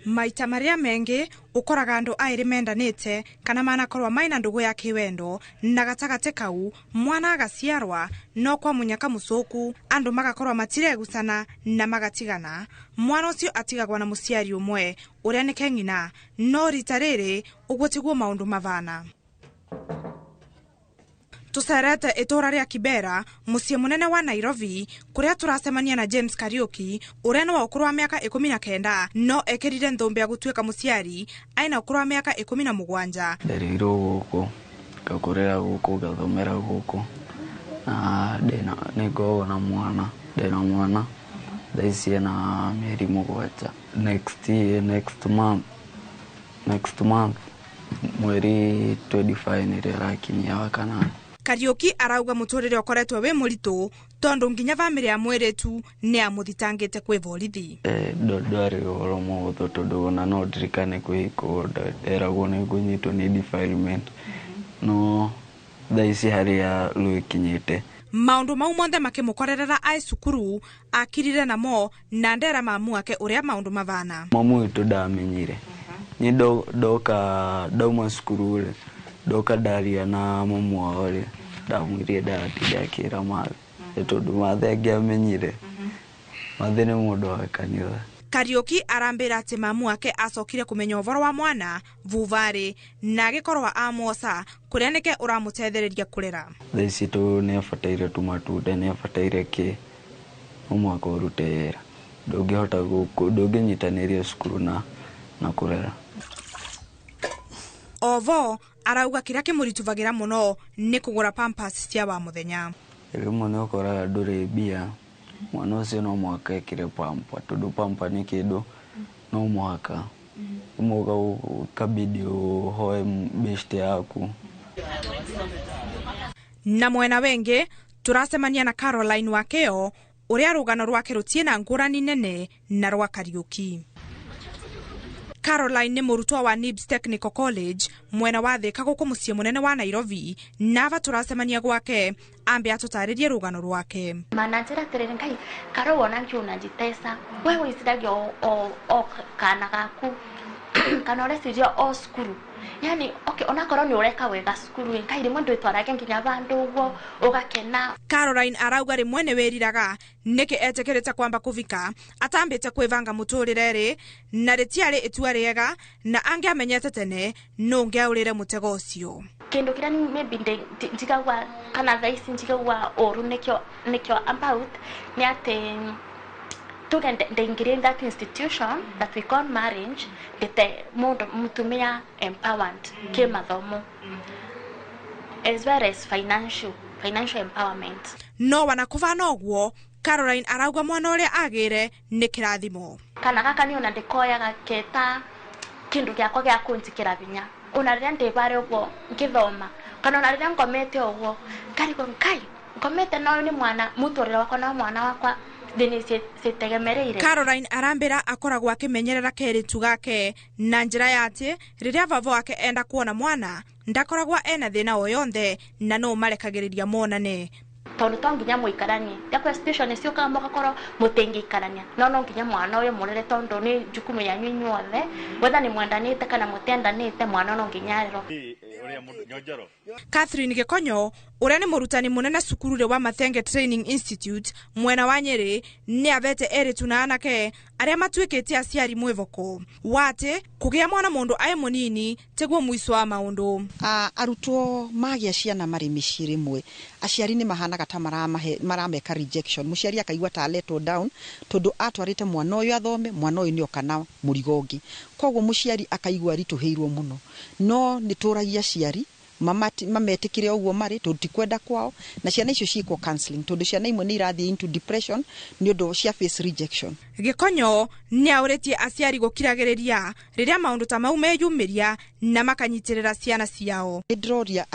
Maita maria mengi ukoraga andu airi mendanite kana manakorwa maina ndugu ya kiwendo na gatagate kau mwana agaciarwa no kwa munyaka mucuku andu magakorwa matiregusana na magatigana. Mwana ucio atigagwa na muciari umwe uria ni keng'ina, no rita riri uguo tiguo maundu mavana. Tucerete itura ria Kibera mucii munene wa Nairobi kuria turacemania na James Kariuki uria ni wa ukuru wa miaka 19 no ekirire nthumbi ya gutuika muciari aina ukuru wa miaka 17. Ndereirwo guku ngakurira guku ngathomera guku na ndina ningoragwo na mwana, ndina mwana thaa ici ena mieri 7. Next year, next month mweri 25 nĩrĩo arakinyia wa kanana. Kariuki arauga muturire ukoretwo wi muritu tondu nginya family ya mwiritu ni amuthitangite kwi borithi. Ndwarĩ ũhoro mũhũthũ tondu ona no ndirikane kwĩhikwo nderagwo nĩ ngũnyitwo nĩ defilement, no thaa ici harĩa rwĩkinyĩte. Maundu mau monthe makimukorerera ai cukuru akirire namo na ndera mamu ake uria maundu mavana. Mamu witũ ndamenyire ni ndoka ndauma cukuru rĩ, ndoka ndaria na mamu wao rĩ, ndamwĩrire ndatinda akĩra mathe tondu mathe angĩamenyire, mathe nĩ mũndũ wa kanitha. Kariuki arambira ati mamu ake acokire kumenya ũhoro wa mwana vuvari na agikorwa amuoca kuria nike uramutethereria kurera. Thaa ici tu nĩ abataire tũmatunda, nĩ abataire kĩ, no mũhaka ũrute wĩra, ndũngĩhota ndũngĩnyitanĩria cukuru na kũrera. Ovo arauga kiria kimurituvagira muno ni kugura pampers cia wa muthenya. Rĩmwe nĩ ũkoraga ndũrĩ mbia, mwana ũcio no mũhaka ekĩre pampa tondu pampa nĩ kĩndũ no mũhaka rĩmwe ũkabidi ũhoe beshte yaku. Na mwena wengi turacemania na Caroline Wakeo uria rugano rwake rutie na ngurani nene na rwa Kariuki. Caroline ni murutwa wa Nibs Technical College mwena wa Thika guku mucii munene wa Nairobi, nava turacemania gwake ambe atutaririe rugano rwake. Mananjira atiriri ngai karo wona ngi unajitesa wewe wiciragia o kana gaku kana ureciria o cukuru, yani okay onakorwo ni ureka wega cukuru ngai rimwe ndwitwarage nginya bandu uguo ugakena. Caroline arauga rimwe ni wiriraga niki etikirite kwamba kuvika atambite kwivanga muturire ri na ritiari itua riega na angi amenyete tene no ngiaurire mutego ucio. Kindu kiria maybe njigagua kana thaa ici njigagua uru nikio about ni ati tuge ndaingire in that institution that we call marriage ndite mundu mutumia empowered ki mathomo as well as financial empowerment. No wanakuvana uguo Caroline arauga mwana uria agire ni kirathimo. Kana gaka ni ona ndikoyaga keta kindu giakwa gia kunjikira binya ona riria ndi bare uguo ngithoma kana ona riria ngomete uguo ngarigwo ngai ngomete no ni mwana muturire wakwa na mwana wakwa thini citegemereire. Caroline arambira akoragwo akimenyerera keritu gake na njira ya ati riria vavo wake enda kuona mwana ndakoragwo ena thina o yonthe na no marekagiriria monane tondu to nginya muikaranie ndakwa situation ciukaga mugakorwo mutingiikarania no nginya mwana uyu murere tondu ni jukumu yanyu inyuothe wetha ni mwendanite kana mutiendanite mwana no nginya arerwo. Catherine Gikonyo uria ni murutani munene cukuru wa Mathenge Training Institute mwena wa Nyeri ni avete eritu na anake aria matuikite aciari mwivoko wate kugia mwana mundu ai munini tiguo mwico wa maundu. Arutwo magia ciana mari micii rimwe aciari ni mahanaga ta marameka rejection, muciari akaigua ta letwo down tondu atwarite mwana uyu athome, mwana uyu nioka na murigo ungi, koguo muciari akaigua arituhiirwo muno. No nituragia aciari mametikire uguo mari tondu ti kwenda kwao, na ciana icio ciikwo counseling tondu ciana imwe ni irathie into depression ni undu cia face rejection. Gikonyo ni auritie aciari gukiragiriria riria maundu ta mau meyumiria na makanyitirira ciana ciao. Ndroria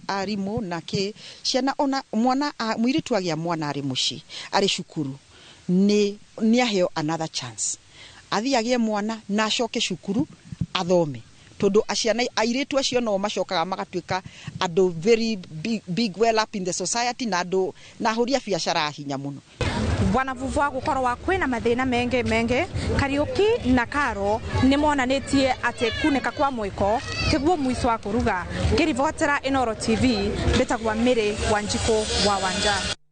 arimu na ki ciana ona mwana mwiritu agia mwana ari mucii ari cukuru ni aheo another chance athie agie mwana na acoke cukuru athome tondu aciana airitu acio no macokaga magatuika andu very big well up in the society na andu na ahuria biacara hinya muno. Bwana Vuvwa gukorwa kwina mathina menge menge. Kariuki na Karo ni monanitie ati kuneka kwa mwiko tiguo mwiso wa kuruga. Ngiribotera Inooro TV, mbitagwa Mary Wanjiku wa Wanja.